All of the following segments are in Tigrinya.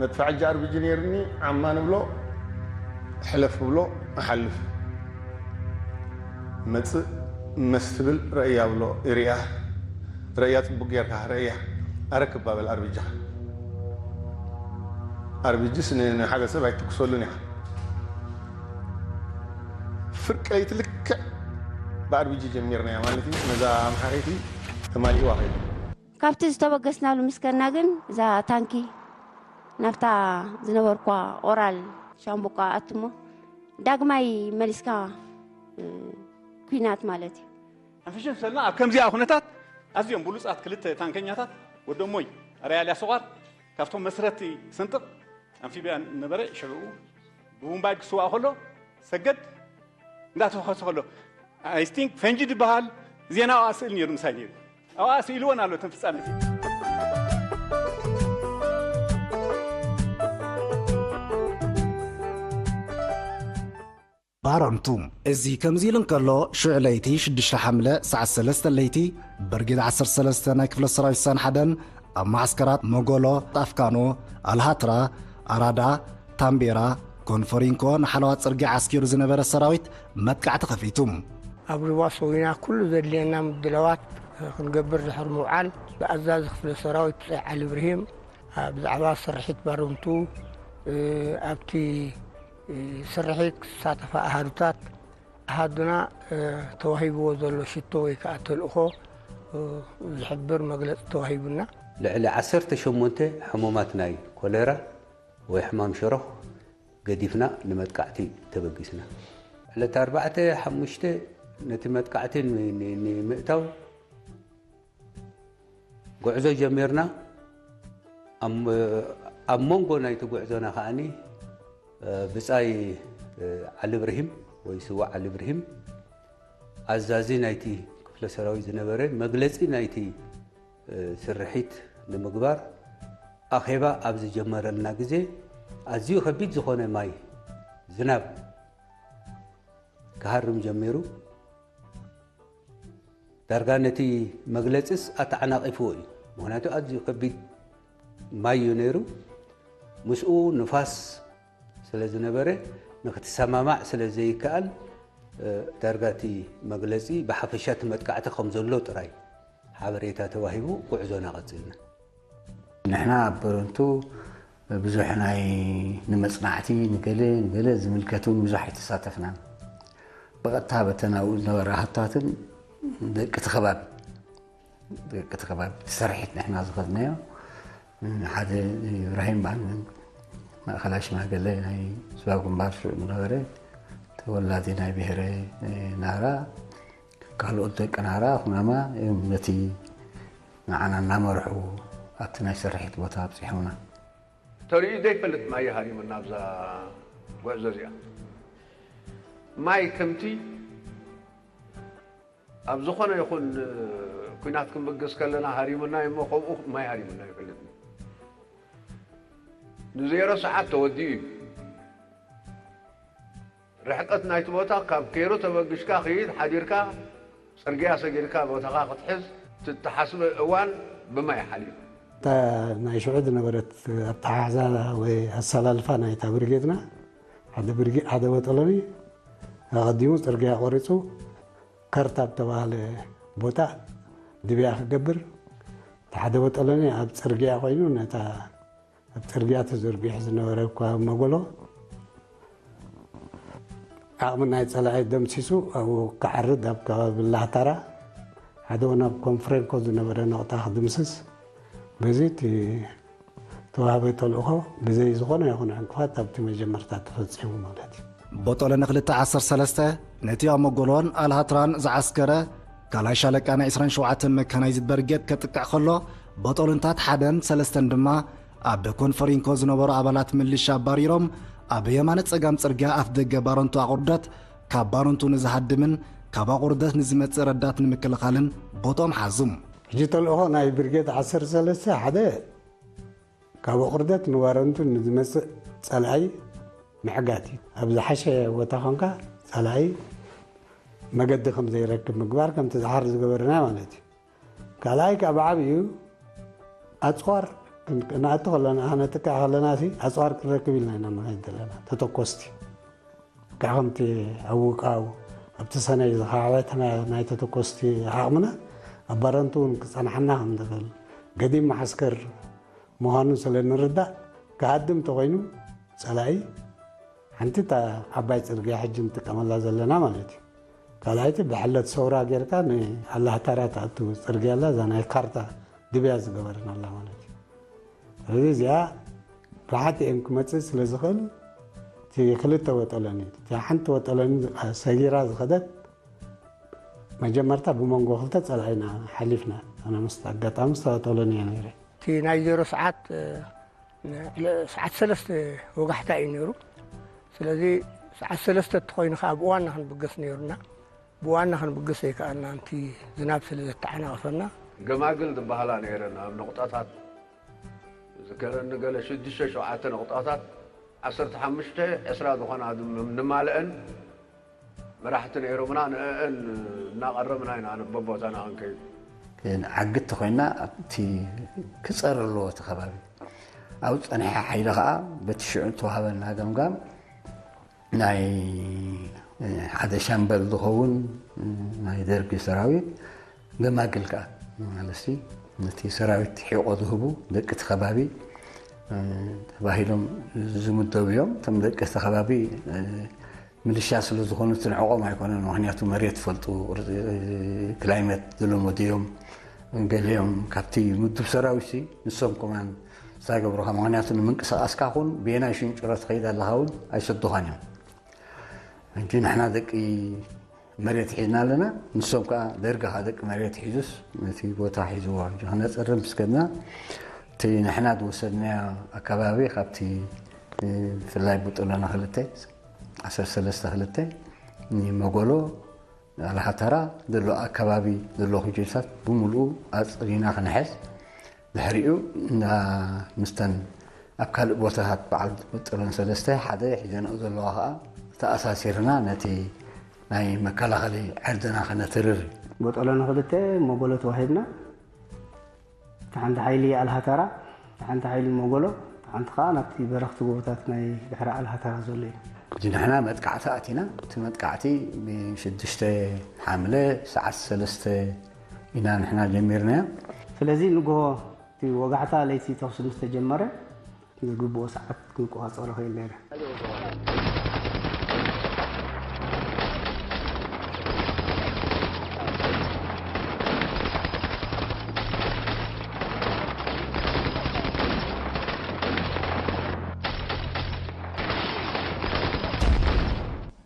መጥፋዕጃ ኣርቢጂ ነይርኒ፣ ዓማ ንብሎ፣ ሕለፍ ብሎ፣ እሓልፍ። መጽእ መስ ትብል ረእያ ብሎ፣ ርእያ። ረእያ ጽቡቅ ጌርካ ረእያ። ኣረክባ በል ኣርቢጃ። ኣርቢጂስ ን-፣ ንሓደ ሰብ ኣይትኩሰሉን ኢኻ። ፍርቂ ለይቲ ልክዕ ብኣርቢጂ ጀሚርናያ ማለት እዩ። ነዛ ኣምሓረይቲ ተማሊእዋ ከይዱ። ካብቲ ዝተበገስናሉ ምስ ከድና ግን እዛ ታንኪ ናብታ ዝነበርኳ ኦራል ሻምቡቋ ኣትሞ ዳግማይ መሊስካ፣ እ፣ ኲናት ማለት እዩ። ሕንፍሽንፍ ሰልና ኣብ ከምዚኣ ኩነታት ኣዝዮም ብሉጻት ክልተ ታንከኛታት ወደሞይ ኣርኣያ ኤልያስ ስቋር ካብቶም መስረቲ ስንጥቕ ኣምፊብያ ነበረ። ሽዕኡ ብቡምባይድ ክስዋእ ከሎ ሰገድ እንዳተኸሰ ከሎ፣ I think ፈንጂ ዝበሃል ዜና ኣብኣ ስእል ነይሩ፣ ምሳይ ነይሩ። ኣብኣ ስኢልዎን ኣሎ እተን ፍጻሜ። ባረንቱ። እዚ ከምዚ ኢሉ እንከሎ፣ ሽዑ ለይቲ ሽዱሽተ ሓምለ ሰዓት ሰለስተ ለይቲ፣ ብርጌድ ዓሰርተ ሰለስተ ናይ ክፍለ ሰራዊት ሳን ሓደን ኣብ መዓስከራት መጎሎ፣ ኣፍካኖ፣ ኣልሃትራ፣ ኣራዳ፣ ታምቤራ፣ ኮንፈሪንኮ ንሓለዋ ጽርግያ ዓስኪሩ ዝነበረ ሰራዊት መጥቃዕቲ ከፊቱ። ኣብ ሩባ ሰዊና ኩሉ ዘድልየና ምድላዋት ክንገብር ድሕሪ ምውዓል፣ ብኣዛዚ ክፍለ ሰራዊት ብጻይ ዓሊ ብርሂም፣ አ፣ ብዛዕባ ስርሒት ባረንቱ፣ እ፣ ኣብቲ፣ እ፣ ስርሒት ክሳተፋ ኣሃዱታት፣ ኣሃዱና፣ እ፣ ተዋሂብዎ ዘሎ ሽቶ ወይ ከኣ ተልእኾ፣ እ፣ ዝሕብር መግለጺ ተዋሂቡና። ልዕሊ ዓሰርተ ሸሞንተ ሕሙማት ናይ ኮሌራ ወይ ሕማም ሸሮኽ ገዲፍና ንመጥቃዕቲ ተበጊስና። ዕለት ኣርባዕተ ሓሙሽተ ነቲ መጥቃዕቲ ን-፣ ን-፣ ንምእታው ጉዕዞ ጀሚርና። ኣብ፣ ኣብ መንጎ ናይቲ ጉዕዞና ከኣኒ፣ እ፣ ብጻይ፣ እ፣ ዓሊ ብርሂም ወይ ስዋእ ዓሊ ብርሂም ኣዛዚ ናይቲ ክፍለ ሰራዊት ዝነበረ መግለጺ ናይቲ፣ እ፣ ስርሒት ንምግባር ኣኼባ ኣብ ዝጀመረልና ግዜ ኣዝዩ ከቢድ ዝኾነ ማይ ዝናብ ክሃርም ጀሚሩ። ዳርጋ ነቲ መግለጽስ ኣተዓናቒፍዎ እዩ። ምኽንያቱ ኣዝዩ ከቢድ ማይ እዩ ነይሩ። ምስኡ ንፋስ ስለ ዝነበረ ንክትሰማማዕ ስለ ዘይከኣል፣ እ፣ ዳርጋ እቲ መግለጺ ብሓፈሻ እቲ መጥቃዕቲ ከም ዘሎ ጥራይ ሓበሬታ ተዋሂቡ ጉዕዞና ቀጺልና። ንሕና ኣብ በረንቱ ብዙሕ ናይ ንመጽናዕቲ ንገለ ንገለ ዝምልከት እውን ብዙሕ ኣይተሳተፍናን። ብቐጥታ በተን ኣብኡ ዝነበራ ሃብታትን ደቂ እቲ ከባቢ፣ ደቂ እቲ ከባቢ እቲ ስርሒት ንሕና ዝኸድናዮ፣ ሓደ ኢብራሂም በዓል ማእኸላይ ሽማግለ ናይ ህዝባዊ ግንባር ሽዑ ዝነበረ ተወላዲ ናይ ብሄረ ናራ፣ ካልኦት ደቂ ናራ ኩናማ እዮም ነቲ ንዓና እናመርሑ ኣብቲ ናይ ስርሒት ቦታ ኣብፂሖምና። ተርእዩ ዘይፈልጥ ማይ ሃሪሙና ኣብዛ ጉዕዞ እዚኣ። ማይ ከምቲ ኣብ ዝኾነ ይኹን ኩናት ክንብግስ ከለና ሃሪሙና እሞ ከምኡ ማይ ሃሪሙና ይፈልጥ። ንዜሮ ሰዓት ተወዲኡ እዩ። ርሕቀት ናይቲ ቦታ ካብ ኬሩ ተበግሽካ ክይድ ሓዲርካ ጽርግያ ሰጊርካ ቦታኻ ክትሕዝ ትተሓስበ እዋን ብማይ ሓሊፉ። እታ ናይ ሽዑ ዝነበረት ኣተሓሕዛ ወይ ኣሰላልፋ ናይታ ብርጌድና፣ ሓደ ብርጌድ፣ ሓደ ቦጦሎኒ ኣቐዲሙ ጽርግያ ቆሪጹ ከርታ ብተባህለ ቦታ ድብያ ክገብር፣ እቲ ሓደ ቦጦሎኒ ኣብ ጽርግያ ኮይኑ ነታ ኣብ ጽርግያ ተዘርጊሑ ዝነበረ እኳ መጎሎ ዓቕሚ ናይ ጸላኢ ደምሲሱ ኣብኡ ክዓርድ ኣብ ከባቢ ላህታራ ሓደ እውን ኣብ ኮንፍሬንኮ ዝነበረ ነቕጣ ክድምስስ በዚ እቲ ተዋህበ ተልእኾ ብዘይ ዝኾነ ይኹን ዕንቅፋት ኣብቲ መጀመርታ ተፈጺሙ ማለት እዩ። ቦጦሎኒ ክልተ ዓሰርተ ሰለስተ ነቲ ኣብ መጎሎን ኣልሃትራን ዝዓስከረ ካልኣይ ሻለቃ ናይ ዕስራን ሸውዓተን መካናይዝድ በርጌድ ከጥቅዕ ከሎ፣ ቦጦሎንታት ሓደን ሰለስተን ድማ ኣብ ኮንፈሪንኮ ዝነበሩ ኣባላት ምልሻ ኣባሪሮም፣ ኣብ የማነ ጸጋም ጽርግያ ኣፍ ደገ ባረንቱ ኣቑርደት፣ ካብ ባረንቱ ንዝሃድምን ካብ ኣቑርደት ንዝመጽእ ረዳት ንምክልኻልን ቦትኦም ሓዙ። ሕጂ ተልእኾ ናይ ብርጌድ ዓሰርተ ሰለስተ ሓደ ካብ ኣቑርደት ንባረንቱ ንዝመጽእ ጸላኢ ምዕጋት እዩ። ኣብ ዝሓሸ ቦታ ኾንካ ጸላኢ መገዲ ከም ዘይረክብ ምግባር፣ ከምቲ ዝሓር ዝገበርና ማለት እዩ። ካልኣይ፣ ካብ ዓብዩ ኣጽዋር ክንኣቱ ከለና፣ ክነጥቅዕ ከለና ሲ ኣፅዋር ክንረክብ ኢልና ኢና ንኸይድ ዘለና። ተተኮስቲ፣ ከዓ ከምቲ ኣብ ውቃው ኣብቲ ሰነይ ዝኸዓበት ናይ ተተኮስቲ ዓቕምና ኣብ ባረንቱ እውን ክፀንሓና ከም ዝኽእል፣ ገዲም መዓስከር ምዃኑ ስለ ንርዳእ፣ ክሃድም እንተኾይኑ ፀላኢ ሓንቲ እታ ዓባይ ፅርግያ ሕጂ ንጥቀመላ ዘለና ማለት እዩ። ካልኣይቲ ብሕለት ሰውራ ጌርካ ንኣላህታራ ትኣቱ ፅርግያ ኣላ፣ እዛ ናይ ካርታ ድብያ ዝገበርናላ ማለት እዩ። ስለዚ እዚኣ ብሓቲኤም ክመፅእ ስለ ዝኽእል፣ እቲ ክልተ ወጠለኒ፣ እታ ሓንቲ ወጠለኒ ሰጊራ ዝኸደት መጀመርታ ብመንጎ ክልተ ፀላኢና ሓሊፍና። ኣነ ምስ ኣጋጣሚ ዝተወጠለኒ እየ ነይረ። እቲ ናይ ዜሮ ሰዓት፣ እ፣ ሰዓት ሰለስተ ወጋሕታ እዩ ነይሩ። ስለዚ ሰዓት ሰለስተ እንተኾይኑ ከዓ ብእዋንና ክንብገስ ነይሩና። ብእዋንና ክንብገስ ኣይከኣልናን፣ እቲ ዝናብ ስለ ዘተዓናቐፈና። ገማግል ዝበሃላ ነይረን ኣብ ነቑጣታት ዝከረኒ ገለ ሽዱሽተ ሸውዓተ ነቑጣታት ዓሰርተ ሓሙሽተ ዕስራ ዝኾና ድም-፣ ንማልአን መራሕቲ ነይሮምና፣ ንእአን እናቐረብና ኢና በቦታና ክንከይድ። ግን ዓግቲ ኮይና ኣብቲ ክጸር ኣለዎ እቲ ከባቢ። ኣብኡ ዝጸንሐ ሓይሊ ኸኣ በቲ ሽዑ ዝተዋህበና ገምጋም ናይ ሓደ ሻምበል ዝኸውን ናይ ደርጊ ሰራዊት ገማግል ከኣ ማለትሲ ነቲ ሰራዊት ሒቆ ዝህቡ ደቂ እቲ ከባቢ ተባሂሎም ዝምደቡ እዮም። እቶም ደቂ እቲ ከባቢ ምልሻ ስለ ዝኾኑ ትንዕቆም ኣይኮነን። ምኽንያቱ መሬት ይፈልጡ፣ ክላይመት ዝለመዱ እዮም። ገሊኦም ካብቲ ምዱብ ሰራዊት ሲ ንሶም ኮማን ዝገብሩኻ፣ ምኽንያቱ ንምንቅስቓስካ ኹን ብየናይ ሽንጭሮ ትኸይድ ኣለኻ እውን ኣይሰዱኻን እዮም። ሕጂ ንሕና ደቂ መሬት ሒዝና ኣለና፣ ንሶም ከዓ ደርጊ ከዓ ደቂ መሬት ሒዙስ ነቲ ቦታ ሒዝዎ። ሕጂ ክነፅርም ምስ ከድና እቲ ንሕና ዝወሰድናዮ ኣከባቢ ካብቲ ብፍላይ ብጥሎና ክልተ ዓሰርተ ሰለስተ ክልተ ንመጎሎ ኣልሃተራ ዘሎ ኣከባቢ ዘሎ ኩጀታት ብምሉኡ ኣፅሪና ክነሕዝ፣ ድሕሪኡ እንዳ ምስተን ኣብ ካልእ ቦታታት በዓል ጥሎን ሰለስተ ሓደ ሒዘንኦ ዘለዋ ከዓ ተኣሳሲርና ነቲ ናይ መከላኸሊ ዕርድና ከነትርር እዩ። ቦጠሎኒ ክልተ መጎሎ ተዋሂብና። እቲ ሓንቲ ሓይሊ ኣልሃተራ፣ እቲ ሓንቲ ሓይሊ መጎሎ፣ እቲ ሓንቲ ከዓ ናብቲ በረኽቲ ጎቦታት ናይ ድሕሪ ኣልሃተራ ዘሎ እዩ። እዚ ንሕና መጥቃዕቲ ኣቲና። እቲ መጥቃዕቲ ብሽዱሽተ ሓምለ ሰዓት ሰለስተ ኢና ንሕና ጀሚርናዮ። ስለዚ ንግሆ እቲ ወጋሕታ ለይቲ ተኹሲ ምስ ተጀመረ፣ ዝግብኦ ሰዓት ክንቆጻጸሮ ክእል ነይረ።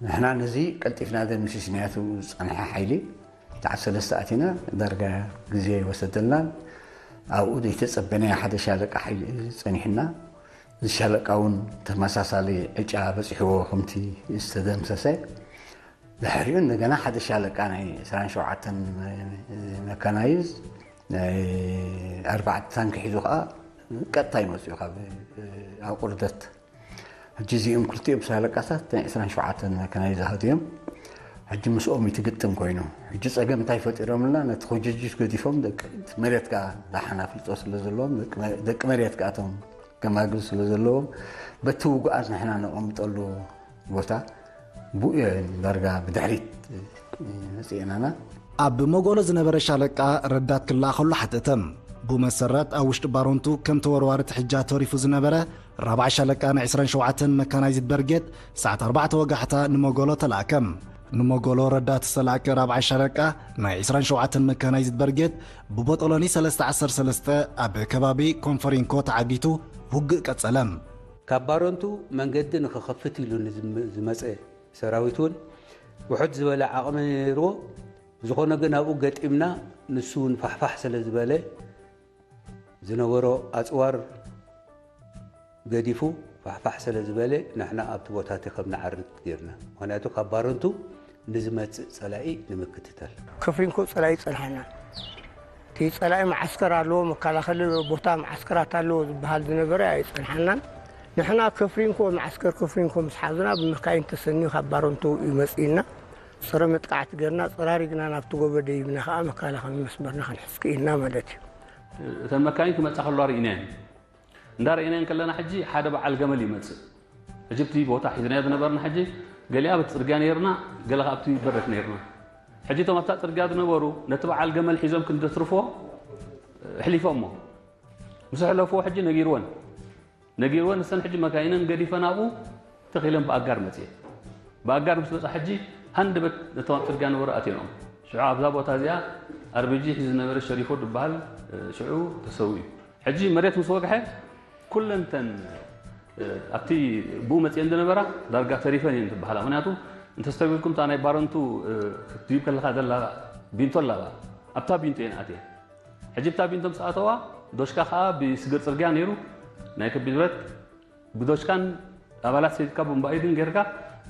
ንሕና ነዚ ቀልጢፍና ደምሲስናዮ፣ ዝጸንሐ ሓይሊ ሰዓት ሰለስተ ኣቲና፣ ዳርጋ ግዜ ኣይወሰደልናን። ኣብኡ ዘይተጸበናዮ ሓደ ሻለቃ ሓይሊ እዩ ጸኒሑና። እዚ ሻለቃ እውን ተመሳሳሊ ዕጫ በጺሕዎ ከምቲ ዝተደምሰሰ። ድሕሪኡ እንደገና ሓደ ሻለቃ ናይ ዕስራን ሸውዓተን መካናይዝ ናይ ኣርባዕተ ታንኪ ሒዙ ከዓ ቀጥታ እዩ መጺኡ ካብ ኣቁርደት። ሕጂ እዚኦም ክልቲኦም ሻለቃታት ናይ ዕስራን ሸውዓተን መካናይዝ ኣሃዱ እዮም። ሕጂ ምስኦም እዩ ትግጥም ኮይኑ። ሕጂ ጸገም እንታይ ፈጢሮምልና? ነቲ ኮጀጅት ገዲፎም ደቂ መሬት ከዓ ዳሓን ኣፍልጦ ስለ ዘለዎም፣ ደቂ መ-፣ ደቂ መሬት ከዓ እቶም ገማግል ስለ ዘለዎም፣ በቲ ውጉኣት ንሕና ነቐምጠሉ ቦታ ብኡ እዮም ዳርጋ ብድሕሪት መጺኤናና። ኣብ መጎሎ ዝነበረ ሻለቃ ረዳት ክለኣኸሉ ሓተተ። ብኡ መሰረት ኣብ ውሽጢ ባሮንቱ ከም ተወርዋሪ ትሕጃ ተሪፉ ዝነበረ ራብዓይ ሻለቃ ናይ ዕስራን ሸውዓተን መካናይዝድ በርጌድ ሰዓት ኣርባዕተ ወጋሕታ ንመጎሎ ተላእከ። ንመጎሎ ረዳት ዝተላእከ ራብዓይ ሻለቃ ናይ ዕስራን ሸውዓተን መካናይዝድ በርጌድ ብቦጦሎኒ ሰለስተ ዓሰርተ ሰለስተ ኣብ ከባቢ ኮንፈሪንኮ ተዓጊቱ ውግእ ቀጸለ። ካብ ባረንቱ መንገዲ ንኽኸፍት ኢሉ ንዝም-፣ ዝመጸ ሰራዊት እውን ውሑድ ዝበለ ዓቕሚ ነይርዎ። ዝኾነ ግን ኣብኡ ገጢምና፣ ንሱ እውን ፋሕፋሕ ስለ ዝበለ፣ ዝነበሮ ኣጽዋር ገዲፉ ፋሕፋሕ ስለ ዝበለ፣ ንሕና ኣብቲ ቦታ እቲ ከም ንዓርግ ጌርና። ምኽንያቱ ካብ ባረንቱ ንዝመጽእ ጸላኢ ንምክትታል። ከፍሪንኮ ጸላኢ ጸንሓና። እቲ ጸላኢ መዓስከር ኣለዎ፣ መከላኸሊ ቦታ መዓስከራት ኣለዎ ዝበሃል ዝነበረ ኣይጸንሓናን። ንሕና ከፍሪንኮ፣ መዓስከር ከፍሪንኮ ምስ ሓዙና ብመካይን ተሰንዩ ካብ ባረንቱ ይመጽእና። ጸረ መጥቃዕቲ ጌርና፣ ጸራሪግና ናብቲ ጎቦ ደይብና ከኣ መከላኸሊ መስመርና ክንሕዝ ክኢልና ማለት እዩ። እተን መካይን ክመጻ ከለዋ ርኢናየን። እንዳረእናዮ ከለና ሕጂ ሓደ በዓል ገመል ይመጽእ። ሕጂ ኣብቲ ቦታ ሒዝናዮ ዝነበርና ሕጂ ገሊኣ ኣብቲ ጽርግያ ነይርና፣ ገለ ከኣ ኣብቲ በረት ነይርና። ሕጂ እቶም ኣብታ ጽርግያ ዝነበሩ ነቲ በዓል ገመል ሒዞም ክንደትርፎ ኣሕሊፎሞ። ምስ ኣሕለፍዎ ሕጂ ነጊርወን። ነጊርወን ንሰን ሕጂ መካይነን ገዲፈን ኣብኡ ተኺለን ብኣጋር መጽኤ። ብኣጋር ምስ መጻ ሕጂ ሃንደበት ነቶም ኣብ ጽርግያ ነበሩ ኣትየንኦም። ሽዑ ኣብዛ ቦታ እዚኣ ኣርቢጂ ሒዙ ዝነበረ ሸሪፎ ዝበሃል ሽዑ ተሰዊኡ። ሕጂ መሬት ምስ ወግሐ ኩለንተን ኣብቲ ብኡ መጽኤን ዝነበራ ዳርጋ ተሪፈን እየን ዝበሃላ። ምክንያቱ እንተስተብሂልኩም እታ ናይ ባረንቱ ክትድይብ ከለኻ ዘላ ቢንቶ ኣላ ኣብታ ቢንቶ እየን ኣትየን። ሕጂ ብታ ቢንቶ ምስ ኣተዋ ዶሽካ ከኣ ብስግር ጽርግያ ነይሩ ናይ ከቢድ ብረት ብዶሽካን ኣባላት ሰይድካ ቦምባይድን ጌርካ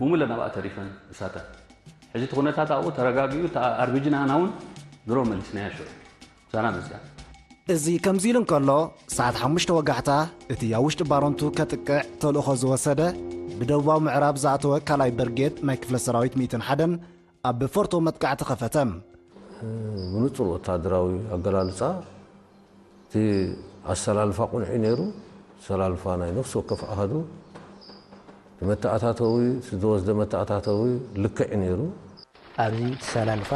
ብሙለ ናብኣ ተሪፈን እሳተን። ሕጂ እቲ ኩነታት ኣብኡ ተረጋጊኡ እታ ኣርቢጂ ናህና እውን ድሮ መሊስናያ ሽዑ ምሳና መጽያ። እዚ ከምዚ ኢሉ እንከሎ ሰዓት ሓሙሽተ ወጋሕታ እቲ ኣብ ውሽጢ ባረንቱ ከጥቅዕ ተልእኾ ዝወሰደ ብደቡባዊ ምዕራብ ዝኣተወ ካልኣይ በርጌድ ናይ ክፍለ ሰራዊት ሚእትን ሓደን ኣብ ፎርቶ መጥቃዕቲ ኸፈተ። ብንጹር ወታደራዊ ኣገላልጻ እቲ ኣሰላልፋ ቁኑዕ እዩ ነይሩ። ኣሰላልፋ ናይ ነፍሲ ወከፍ ኣሃዱ እቲ መተኣታተዊ ዝወስደ መተኣታተዊ ልክዕ እዩ ነይሩ። ኣብዚ እቲ ኣሰላልፋ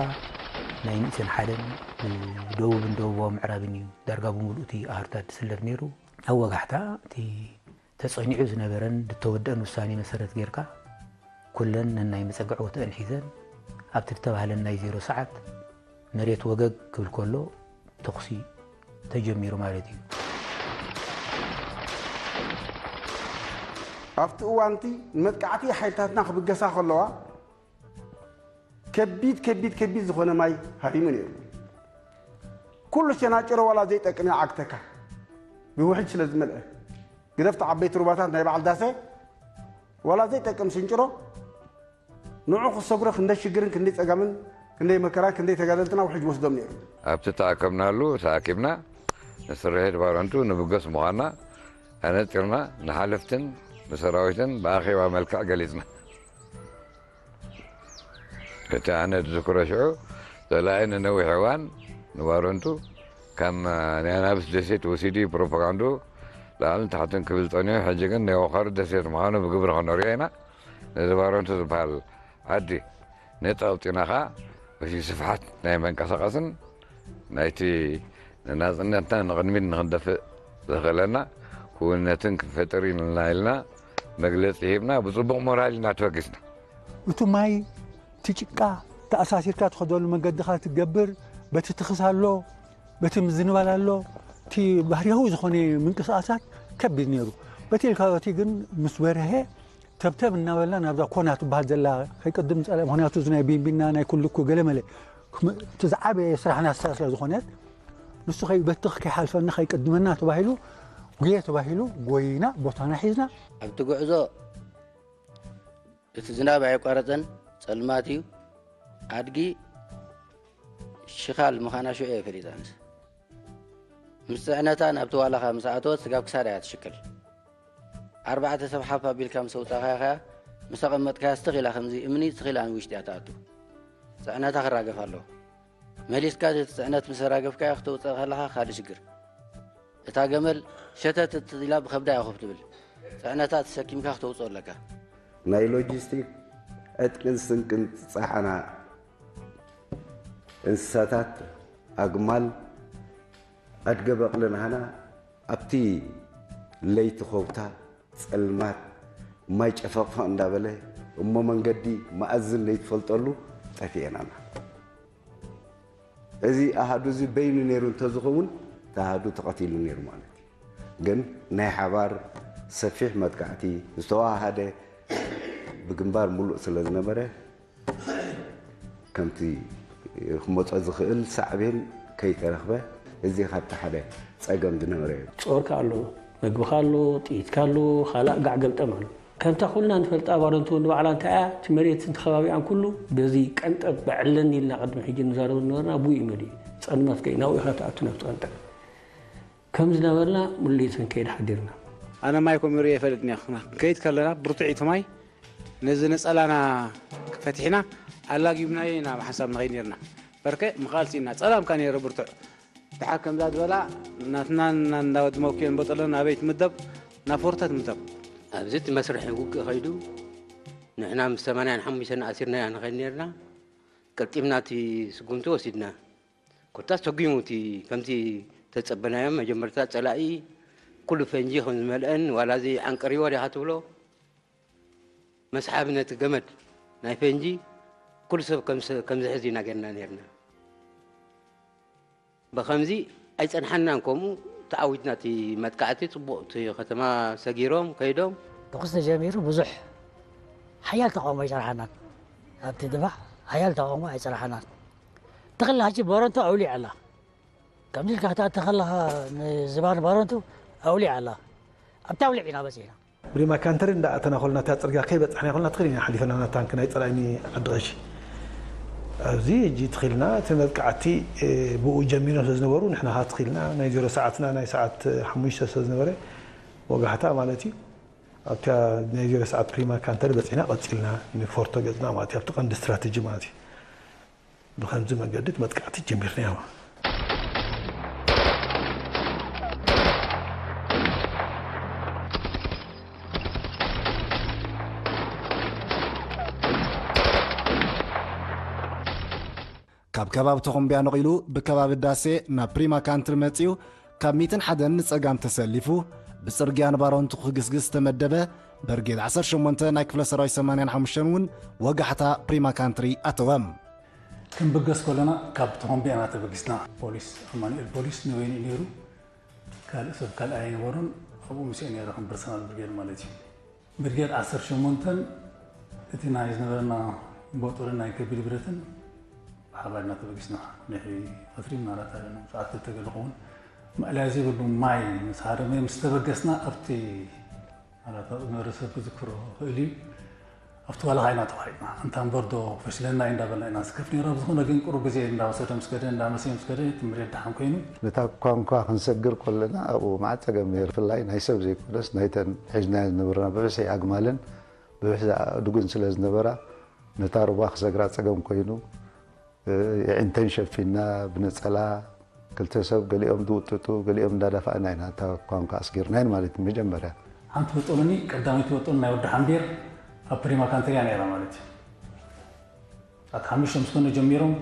ናይ ሚእትን ሓደን ብደቡብን ደቡባዊ ምዕራብን እዩ ዳርጋ ብምሉእ እቲ ኣሃዱታት ዝስለፍ ነይሩ። ኣብ ወጋሕታ እቲ ተጸኒዑ ዝነበረን ዝተወደአን ውሳኔ መሰረት ጌርካ ኩለን ነናይ መጸግዒ ቦተአን ሒዘን ኣብቲ ዝተባህለን ናይ ዜሮ ሰዓት መሬት ወገግ ክብል ከሎ ተኹሲ ተጀሚሩ ማለት እዩ። ኣብቲ እዋንቲ ንመጥቃዕቲ ሓይልታትና ክብገሳ ከለዋ ከቢድ ከቢድ ከቢድ ዝኾነ ማይ ሃሪሙ ነይሩ። ኩሉ ሸናጭሮ ዋላ ዘይጠቅም ይዓግተካ ብውሕጅ ስለ ዝመልአ ግደፍቲ ዓበይቲ ሩባታት ናይ በዓል ዳሰ ዋላ ዘይጠቅም ስንጭሮ ንዑ ክሰግሮ ክንደይ ሽግርን ክንደይ ጸገምን ክንደይ መከራን ክንደይ ተጋደልትና ውሕጅ ወስዶም ነይሩ። ኣብቲ ተኣከብናሉ ተኣኪብና ንስርሒት ባረንቱ ንብገስ ምዃንና ኣነጺርና ንሓለፍትን ንሰራዊትን ብኣኼባ መልክዕ ገሊጽና። እቲ ኣነ ዝዝክሮ ሽዑ ጸላኢ ንነዊሕ እዋን ንባረንቱ ካብ ናይ ኣናብስ ደሴት ወሲዱ ፕሮፓጋንድኡ ላዕልን ታሕትን ክብል ጸኒሑ፣ ሕጂ ግን ናይ ወኻሩ ደሴት ምዃኑ ብግብሪ ከነርእዮ ኢና። ነዚ ባረንቱ ዝበሃል ዓዲ ነጻ ኣውጺእና ከኣ በቲ ስፍሓት ናይ መንቀሳቐስን ናይቲ ንናጽነትና ንቕድሚት ንኽንደፍእ ዘኽእለና ክውንነትን ክንፈጥር ኢና ኢልና መግለጺ ሂብና፣ ብጽቡቕ ሞራል ኢና ተበጊስና። እቲ ማይ፣ እቲ ጭቃ፣ ተኣሳሲርካ ትኸደሉ መንገድኻ ትገብር፣ በቲ ትኽስ ኣሎ፣ በቲ ምዝንባል ኣሎ፣ እቲ ባህርያዊ ዝኾነ ምንቅስቓሳት ከቢድ ነይሩ። በቲ ኢልካ በቲ ግን ምስ በርሀ ተብተብ እናበልና ናብዛ ኮና ትበሃል ዘላ ከይቅድም ጸላ ምክንያቱ እዚ ናይ ቢንቢና ናይ ኩልኩ ገለመለ እቲ ዝዓበየ ስራሕና ስለ ዝኾነት ንሱ ከይበትኽ ከይሓልፈና ከይቅድመና ተባሂሉ ጉየ ተባሂሉ ጎይና ቦታና ሒዝና ኣብቲ ጉዕዞ እቲ ዝናብ ኣየቋረጸን ጸልማት እዩ ኣድጊ ሽኻል ምዃና ሽዑ እየ ፈሊጠ ኣነስ ምስ ጽዕነታ ናብቲ ዋላኻ ምስ ኣተወት ስጋብ ክሳዳ እያ ትሽክል ኣርባዕተ ሰብ ሓፍ ኣቢልካ ምስ ኣውጻእካያ ከኣ ምስ ኣቐመጥካያ ስትኽ ኢላ ከምዚ እምኒ ስትኽ ኢላ ንውሽጢ እያ ትኣቱ ጽዕነታ ክራገፍ ኣለዎ መሊስካ እቲ ጽዕነት ምስ ኣራገፍካዮ ክተውጽእ ከለኻ ካልእ ሽግር እታ ገመል ሸተት ኢላ ብኸብዳ እያ ኮፍ ትብል ጽዕነታ ተሰኪምካ ክተውጽኦ ኣለካ። ናይ ሎጂስቲክ ዕጥቅን ስንቅን ጻዕና እንስሳታት ኣግማል ኣድገ በቕልን ሃና ኣብቲ ለይቲ ኸውታ ጸልማት ማይ ጨፈቕፈቕ እንዳበለ እሞ መንገዲ መኣዝን ለይትፈልጠሉ ጠፊኤናና። እዚ ኣሃዱ እዚ በይኑ ነይሩ እንተዝኸውን እቲ ኣሃዱ ተቐቲሉ ነይሩ ማለት እዩ። ግን ናይ ሓባር ሰፊሕ መጥቃዕቲ ዝተዋሃደ ብግንባር ሙሉእ ስለ ዝነበረ ከምቲ ክመጾ ዝኽእል ሳዕቤን ከይተረኽበ እዚ ካብቲ ሓደ ጸገም ዝነበረ እዩ። ጾርካ ኣሎ፣ መግብኻ ኣሎ፣ ጥይትካ ኣሎ፣ ካልእ ጋዕ ገልጠም ኣሎ። ከምታ ኩልና ንፈልጣ ባረንቱ ንባዕላ እንታይ እያ፣ እቲ መሬትን እቲ ከባቢኣን ኩሉ በዚ ቀንጠብ በዐለኒ ኢልና ቅድሚ ሕጂ ንዛረቡ ዝነበርና ብኡ እዩ መሊኡ። ጸልማት ከይ ናብኡ ኢኻ ትኣቱ ናብቲ ቀንጠብ። ከም ዝነበርና ሙሉእ ክንከይድ ሓዲርና። ኣነ ማይ ኮሚሩ እየ ይፈልጥን እየ። ክንከይድ ከለና ብርቱዕ እዩ እቲ ማይ። ነዚ ነጸላና ፈቲሕና ኣላጊብናዮ ኢና ብሓንሳብ ንኸይድ ነይርና። በርከ ምኽኣል ስኢንና። ጸላም ከኣ ነይሩ ብርቱዕ። ድሓር ከምዛ ዝበላ ናትና እናወድመኩ እየን በጠሎ ናበይ ትምደብ ናብ ፎርቶ ትምደብ። ኣብዚ እቲ መስርሕ ውግእ ከይዱ ንሕና ምስ ሰማንያን ሓሙሽተን ኣሲርናያ ንኸይድ ነርና። ቀልጢምና እቲ ስጉምቲ ወሲድና። ኮታስ ተጒሙ እቲ ከምቲ ተጸበናዮ መጀመርታ ጸላኢ ኩሉ ፈንጂ ከም ዝመልአን ዋላ እዚ ዓንቀሪዎ ዲኻ ትብሎ መስሓቢ ነቲ ገመድ ናይ ፈንጂ ኩሉ ሰብ ከም ዝሕዝ ኢና ጌርና ነርና። ብኸምዚ ኣይጸንሓናን። ከምኡ ተዓዊትና እቲ መጥቃዕቲ ጽቡቕ እቲ ከተማ ሰጊሮም ከይዶም። ተኹስ ተጀሚሩ ብዙሕ ሓያል ተቃውሞ ኣይጸንሓናን። ኣብቲ ድፋዕ ሓያል ተቃውሞ ኣይጸንሓናን። ተኽላ ሕጂ በረንቱ ኣውሊዕ ኣላ። ከምዚ ኢልካ ክትኣቲ ከለኻ ንዝባን በረንቱ ኣውሊዕ ኣላ። ኣብታ ኣውሊዕ ኢና በጺሕና። ብሪማ ካንተሪ እንዳኣተና ኮልና እታ ጽርግያ ከይበጻሕና ኮልና ትኽእል ኢና ሓሊፈና ናብ ታንክ ናይ ጸላኢ ዓዲ ቀሺ። ኣብዚ ሕጂ ትኽልና እቲ መጥቃዕቲ ብኡ ጀሚሮም ስለ ዝነበሩ ንሕና ከዓ ትኽልና ናይ ዜሮ ሰዓትና ናይ ሰዓት ሓሙሽተ ስለ ዝነበረ ወጋሕታ ማለት እዩ። ኣብታ ናይ ዜሮ ሰዓት ፕሪማ ካንተሪ በጺሕና ቀጺልና ንፎርቶ ገጽና ማለት እዩ። ኣብቲ ቀንዲ ስትራቴጂ ማለት እዩ። ብኸምዚ መገዲ እቲ መጥቃዕቲ ጀሚርናዮ። ካብ ከባቢ ተኾምቢያ ነቒሉ ብከባቢ ዳሴ ናብ ፕሪማ ካንትሪ መጺኡ ካብ ሚእትን ሓደን ንጸጋም ተሰሊፉ ብጽርግያ ንባሮንቱ ክግስግስ ዝተመደበ ብርጌድ ዓሰርተ ሸሞንተ ናይ ክፍለ ሰራዊት ሰማንያን ሓሙሽተን እውን ወጋሕታ ፕሪማ ካንትሪ ኣተወ። ክንብገስ ከለና ካብ ተኾምቢያ ኢና ተበጊስና። ፖሊስ ኣማኑኤል ፖሊስ ንበይኑ እዩ ነይሩ። ካልእ ሰብ ካልእ ኣይነበሮን። ኣብኡ ምስኡ ነይረ ከም ፐርሰናል ብርጌድ ማለት እዩ። ብርጌድ ዓሰርተ ሸሞንተን እቲ ናይ ዝነበረና ቦጦርን ናይ ከቢድ ብረትን ብሓባር ኢና ተበጊስና። ድሕሪ ቀትሪ ምናልባት ኣይደለና ሰዓት ክልተ ገለ ክኸውን ማእለያ ዘይብሉ ማይ ምስ ሃረመ ምስ ተበገስና ኣብቲ ምናልባት ኣብኡ ዝነበረ ሰብ ክዝክሮ ይኽእል እዩ። ኣብቲ ዋላ ካይና ተዋሒጥና እንታ እምበር ዶ ፈሽለና እዩ እንዳበልና ኢና ንስከፍ ነይሩ። ኣብ ዝኾነ ግን ቁሩብ ግዜ እንዳወሰደ ምስ ከደ እንዳመሰየ ምስ ከደ እቲ መሬት ደሓን ኮይኑ ነታ ኳንኳ ክንሰግር ከለና ኣብኡ መዓት ጸገም ነይሩ። ብፍላይ ናይ ሰብ ዘይኮነስ ናይተን ሒዝናዮ ዝነበርና ብብዝሒ ኣግማልን ብብዝሒ ኣእዱግን ስለ ዝነበራ ነታ ሩባ ክሰግራ ጸገም ኮይኑ የዒንተን ሸፊና ብነጸላ ክልተ ሰብ ገሊኦም ዝውጥጡ ገሊኦም እንዳደፋእና ኢና እታ ኳንኳ ኣስጊርናየን ማለት እዩ። መጀመርያ ሓንቲ በጦሎኒ ቀዳመይቲ በጦሎኒ ናይ ወዲ ሓምቢር ኣብ ፕሪማ ካንተር እያ ነይራ ማለት እዩ። ኣት ሓሙሽተ ምስ ኮነ ጀሚሮም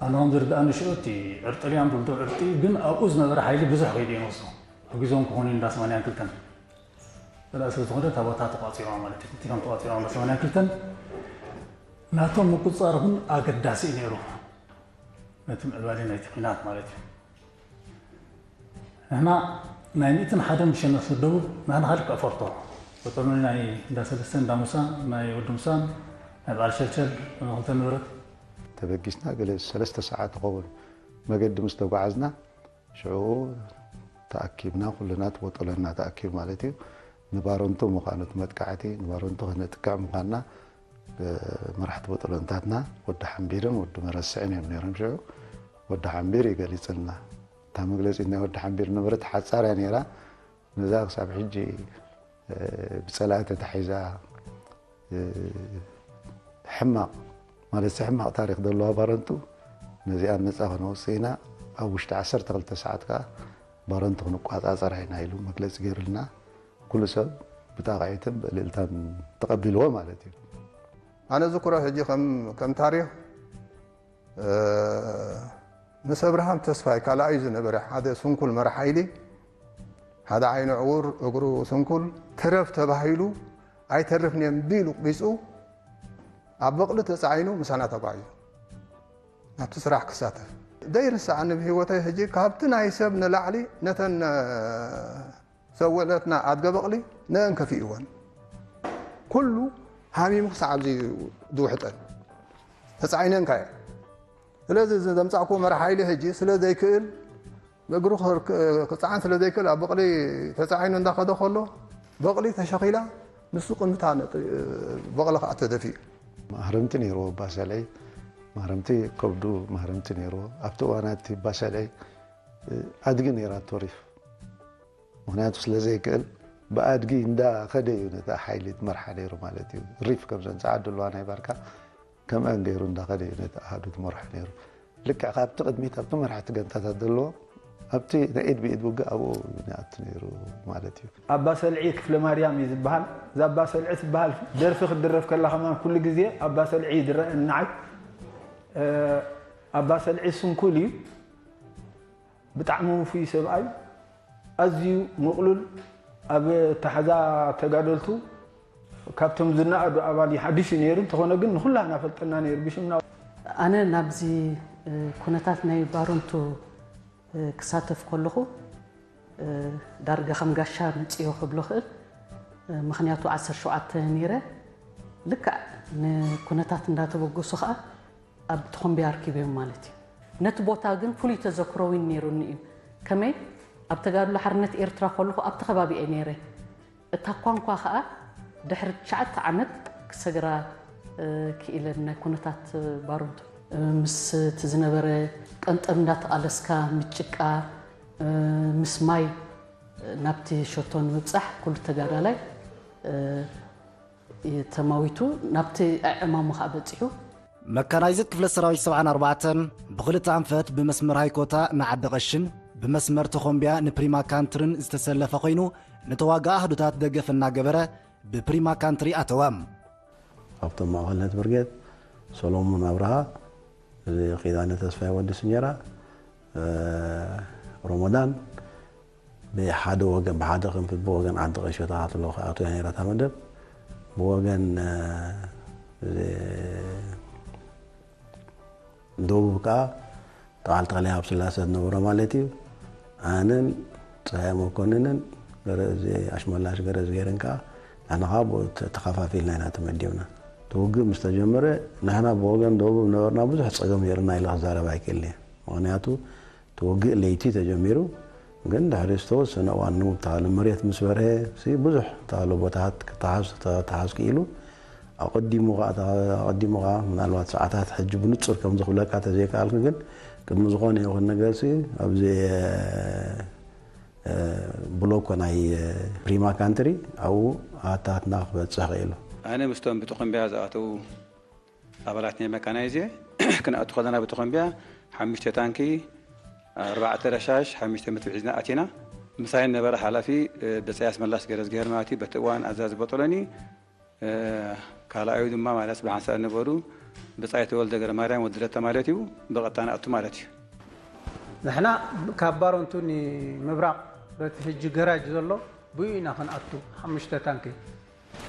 ኣነ ከም ዝርድኣኒ ሽዑ እቲ ዕርጢ ድያም ትብልቶ ዕርጢ ግን ኣብኡ ዝነበረ ሓይሊ ብዙሕ ከይዱ እዩ ንሱ ሕጊዞም ክኾኑ እንዳ ሰማንያን ክልተን ጸላኢ ስለ ዝኾነ እታ ቦታ ተቋጺሮማ ማለት እዩ። እቲ ከም ተቋጺሮማ እንዳ ሰማንያን ክልተን ናቶም ምቁጽጻር እውን ኣገዳሲ እዩ ነይሩ ነቲ ምዕባለ ናይቲ ኲናት ማለት እዩ። ንሕና ናይ ሚእትን ሓደን ምሸነፍ ደቡብ ንሕና ካልእ ክኣፈርቶ በጠሎኒ ናይ እንዳ ሰለስተ እንዳ ሙሳ ናይ ወዲ ሙሳን ናይ በዓል ሸልሸል ክልተ ንብረት ተበጊስና ገለ ሰለስተ ሰዓት ይኸውን መገዲ ምስ ተጓዓዝና ሽዑ ተኣኪብና ኩልና ትቦጠለና ተኣኪቡ ማለት እዩ። ንባረንቱ ምዃኑ እቲ መጥቃዕቲ ንባረንቱ ከነጥቅዕ ምዃንና መራሕቲ ቦጠለንታትና ወዲ ሓምቢርን ወዲ መረስዕን እዮም ነይሮም። ሽዑ ወዲ ሓምቢር እዩ ገሊፅልና። እታ መግለፂት ናይ ወዲ ሓምቢር ነበረት ሓፃር እያ ነይራ። ነዛ ክሳብ ሕጂ ብፀላኢ ተታሒዛ ሕማቕ ማለት ሕማቕ ታሪክ ዘለዋ ባረንቱ ነዚኣ ነፃ ክነውፅእ ኢና። ኣብ ውሽጢ ዓሰርተ ክልተ ሰዓት ከዓ ባረንቱ ክንቋፃፀራ ኢና ኢሉ መግለፂ ገይሩልና። ኩሉ ሰብ ብጣቕዒትን ብእልልታን ተቐቢልዎ ማለት እዩ። ኣነ ዝክሮ ሕጂ ከም ታሪክ ምስ ኣብርሃም ተስፋይ ካልኣዩ ዝነበረ ሓደ ስንኩል መራሕ ሓይሊ ሓደ ዓይኑ ዕውር እግሩ ስንኩል ትረፍ ተባሂሉ ኣይተርፍን እየ እምቢ ኢሉ ቂፁ ኣብ በቕሊ ተፃዒኑ ምሳና ተጓዒዙ ናብቲ ስራሕ ክሳተፍ ዘይርሳዓኒ ብህይወተይ ሕጂ ካብቲ ናይ ሰብ ንላዕሊ ነተን ሰብ ውዕለትና ኣድገ በቕሊ ነአን ከፊእወን ኩሉ ሃሚሙ ክሳዕ ኣብዚ ዝውሕጠን ተፃዒነንካ እየ ስለዚ እዚ ዘምፃእኩዎ መራሕ ሓይሊ ሕጂ ስለ ዘይክእል ብእግሩ ክፀዓን ስለ ዘይክእል ኣብ በቕሊ ተፃዒኑ እንዳኸደ ከሎ በቕሊ ተሸኺላ ንሱ ቅድሚ እታ በቕሊ ከዓ ተደፊኡ። ማህረምቲ ነይርዎ ባሰልዒ ማህረምቲ ከብዱ ማህረምቲ ነይርዎ ኣብቲ እዋን እቲ ባሰልዒ ኣድጊ ነይራቶ ሪፍ ምኽንያቱ ስለ ዘይክእል ብኣድጊ እንዳኸደ እዩ ነቲ ሓይሊ ትመርሓ ነይሩ ማለት እዩ። ሪፍ ከም ዘንፀዓዱ ኣለዋ ናይ ባርካ ከምአን ገይሩ እንዳኸደ እዩ ነቲ ኣሃዱ ትመርሖ ነይሩ። ልክዕ ካብቲ ቅድሚት ኣብቲ መራሕቲ ገንታታት ዘለዎ ኣብቲ ናይ ኢድ ብኢድ ውግእ ኣብኡ ንኣቱ ነይሩ ማለት እዩ። ኣባ ሰልዒ ክፍለ ማርያም እዩ ዝበሃል። እዛ ኣባ ሰልዒ ትበሃል ደርፊ ክትድረፍ ከላ ከማን ኩሉ ግዜ ኣባ ሰልዒ ይድረአኒ ንዓይ። ኣባ ሰልዒ ስንኩል እዩ። ብጣዕሚ ውፉይ ሰብኣይ፣ ኣዝዩ ምቕሉል፣ ኣብ ኣተሓዛ ተጋደልቱ ካብቶም ዝነኣዱ ኣባል እዩ። ሓድሽ እዩ ነይሩ፣ እንተኾነ ግን ንኹላህና ፈልጠና ነይሩ። ብሽምና ኣነ ናብዚ ኩነታት ናይ ባረንቱ ክሳተፍ ከለኹ ዳርጋ ከም ጋሻ መፅዮ ክብሎ ክእል። ምኽንያቱ ዓሰርተ ሸውዓተ ነይረ። ልክዕ ንኩነታት እንዳተበገሱ ከዓ ኣብ ተኾምቢያ ኣርኪበዮም ማለት እዩ። ነቲ ቦታ ግን ፍሉይ ተዘክሮ እውን ነይሩኒ እዩ። ከመይ ኣብ ተጋድሎ ሓርነት ኤርትራ ከለኹ ኣብቲ ከባቢ እየ ነይረ። እታ ኳንኳ ከዓ ድሕሪ ትሽዓተ ዓመት ክሰግራ ክኢለን ናይ ኩነታት ባሩንቱ ምስ እቲ ዝነበረ ቀንጠብ እንዳተቓለስካ ምስ ጭቃ ምስ ማይ ናብቲ ሸቶ ንምብፃሕ ኩሉ ተጋዳላይ ተማዊቱ ናብቲ ዕዕማሙ ከዓ በፂሑ። መካናይዝድ ክፍለ ሰራዊት ሰብዓን ኣርባዕተን ብኽልተ ኣንፈት ብመስመር ሃይኮታ ንዓዲ ቐሽን ብመስመር ተኾምቢያ ንፕሪማ ካንትርን ዝተሰለፈ ኮይኑ ንተዋጋእ ኣህዱታት ደገፍ እናገበረ ብፕሪማ ካንትሪ ኣተወ። ኣብቶም ማእኸልነት ብርጌድ ሰሎሞን ኣብርሃ፣ ኪዳነ ተስፋይ ወዲ ስንጀራ፣ ሮሞዳን ብሓደ ወገን ብሓደ ክንፊ ብወገን ዓዲ ቀይሾ ተኻትሎ ክኣትው እያ ነይራ እታ መደብ። ብወገን ደቡብ ከዓ በዓል ተኽለ ሃብስላሰ ዝነበሮ ማለት እዩ። ኣነን ፀሃየ መኮንንን ኣሽመላሽ ገረዝጌርን ከዓ ንሕና ከዓ ብኡ ተኸፋፊልና ኢና ተመዲብና። እቲ ውግእ ምስ ተጀመረ ንሕና ብወገን ደቡብ ነበርና ብዙሕ ፀገም ነይርና ኢለ ክዛረብ ኣይክእልን እየ። ምኽንያቱ እቲ ውግእ ለይቲ ተጀሚሩ፣ ግን ድሕሪ ዝተወሰነ እዋን ንውብ ተሃሉ መሬት ምስ በርሀ ብዙሕ ተሃሉ ቦታታት ክተሓዝ ክተሓዝ ክኢሉ ኣቐዲሙ ኣቐዲሙ ከዓ ምናልባት ሰዓታት ሕጂ ብንፁር ከም ዝኽብለካ ተዘይከኣልኩ ግን ቅድሚ ዝኾነ ይኹን ነገር ኣብዚ ብሎኮ ናይ ፕሪማ ካንትሪ ኣብኡ ኣታትና ክበፅሕ ክኢሉ። ኣነ ምስቶም ብተኾምቢያ ዝኣተዉ ኣባላት ናይ መካናይዜ ክንኣቱ ከለና ብተኾምቢያ ሓሙሽተ ታንኪ፣ ኣርባዕተ ረሻሽ፣ ሓሙሽተ መትብዒ ሒዝና ኣቲና። ምሳይ ነበረ ሓላፊ ብጻይ ኣስመላሽ ገረዝግሄር ማለት እዩ። በቲ እዋን ኣዛዚ ቦጦሎኒ ካልኣዩ ድማ ማለት ብሓንሳእ ነበሩ ብጻይ ተወልደ ገረማርያም ወዲ ረታ ማለት እዩ። ብቐጥታ ንኣቱ ማለት እዩ። ንሕና ካብ ባሮንቱ ንምብራቕ በቲ ሕጂ ገራጅ ዘሎ ብኡ ኢና ክንኣቱ ሓሙሽተ ታንኪ።